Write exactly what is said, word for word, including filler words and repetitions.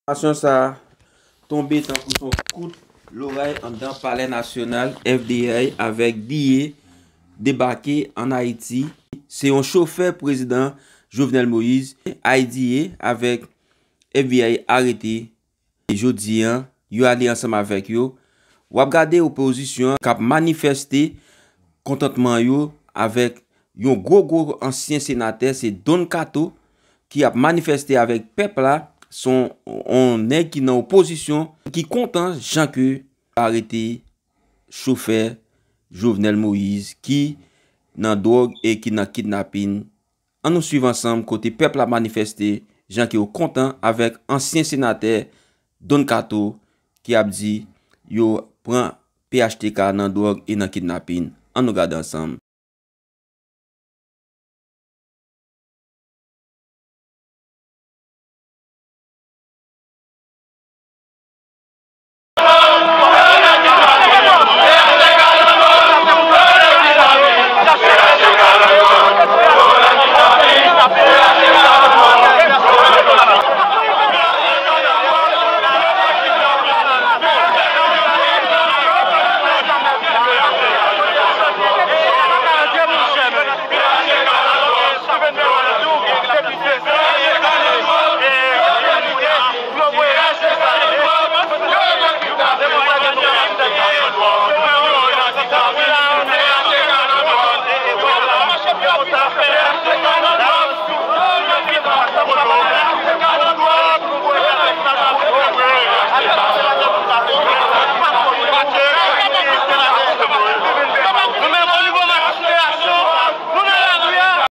Enfòmasyon sa a tonbe tankou s on kout loray anndan Palè Nasyonal. F B I avèk D E A debake ann Ayiti. Se yon chofè prezidan Jovenel Moïse, I D A avèk F B I arete. E jodi a, yo ale ansanm avèk yo. W ap gade opozisyon k ap manifeste kontantman yo avèk yon gwo gwo ansyen senatè, se Don Kato, ki ap manifeste avèk pèp la. Se yon, yon nèg ki nan opozisyon, ki kontan jan ke arete chofè Jovenel Moïse ki nan dwòg e ki nan kidnapin. Ann nou swiv ansanm kote pèp la manifeste, jan ke yo kontan avèk ansyen senatè Don Kato ki ap di yo pran P H T K nan dwòg e nan kidnapin. Ann nou gade ansanm.